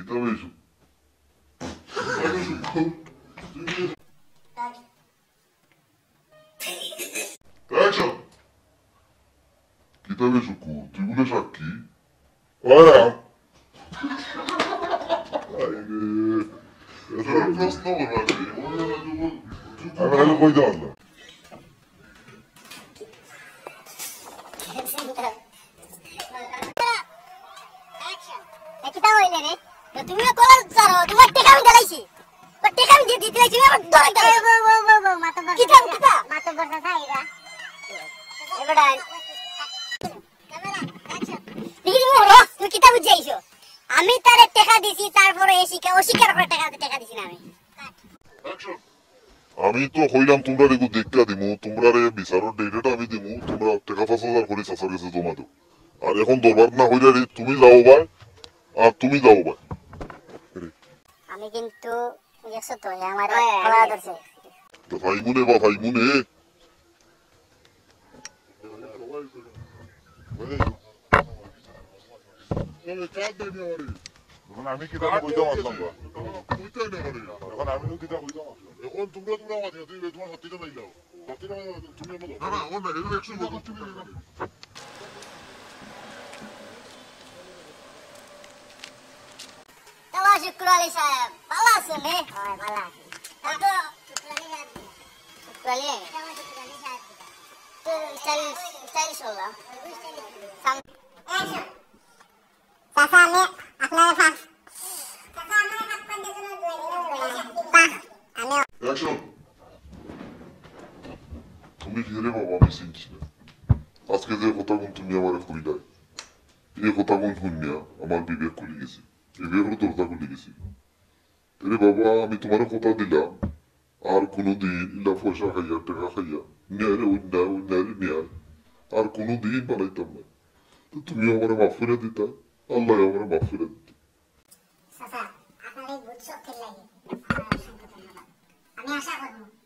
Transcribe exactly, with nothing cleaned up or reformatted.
কিতাবে এসো। Action. কিতাবে শুকু, তুই বলে সাক্ষী? ওরা। আরে, এত প্রশ্ন করবা তুই? আমি খালি কইতে পারলাম। এ কিতা অইলে রে? তুমি কলার চারো, তোমার টেকা আমি দিলাইছি। তোমার টেকা আমি দিয়ে দিতে লাইছি, আমার ধরে গেল। বউ, বউ, বউ, বউ, মাথা বড় কিতা, কিতা? মাথা বড় চাচা, এরা। এ বেটা। দেখি তুমি হলো, তুমি কিতা বুঝে আইছো? আমি তারে টেকা দিছি, তারপরে এ স্বীকার, অস্বীকার করে টেকা, টেকা দিছি না আমি। Action. আমি তো কইলাম তোমরা রেগু দেখা দিমু, তোমরারে বিচারর date আমি দিমু, তোমরা টেকা পাঁচ হাজার করি চাচার গেছে জমা দেও। আর এখন দরবার না হইলে রে, তুমি যাও ভাই, আর তুমি যাও ভাই। আমি কিন্তু দেখছো তো, হে আমার ওই, কলা আমি ধরছে। তো ভাই মনে বা ভাই মনে। এখন আমি কিতা কইতাম আসলাম বা? এখন আমি কিতা কইতাম আসলাম? এখন তোমরা, তোমরা আমার, তুমি তোমার হাতিটা নাই দাও। হাতিটা নাই দাও, তুমি আমার দাও। না, না, ওর না, এটা একশো বছর তুমি দাও। তালা শুক্র আলী সাহেব, ভালা আছইন নি? অয়, ভালা আছি। শুক্র আলী? তো স্টাইল, স্টাইল শুনলাম। চাচা, আমি আপনারে ফাঁস-, পা-, আমি Action. তুমি কি রে বাবা, আমি চিনছি না। আজকে যে কথাগুন তুমি আমারে কইলায়, এই কথাগুন হুনিয়া আমার বিবেক খুলি গেছে, বিবেকর দরজা খুলি গেছে। এরে বাবা, আমি তোমারে কথা দিলাম, আর কুনুদিন ইলা পয়সা খাইয়া, টেকা খাইয়া, ন্যায়রে অন্যায়, অন্যায়রে ন্যায়, আর কুনুদিন বানাইতাম না। তো তুমিও আমারে মাফ করি দিতা, আল্লায় আমারে মাফ করি দিতা। চাচা, আপনার এই বুঝ শক্তির লাগি আপনার অসংখ্য ধন্যবাদ। আমি আশা করব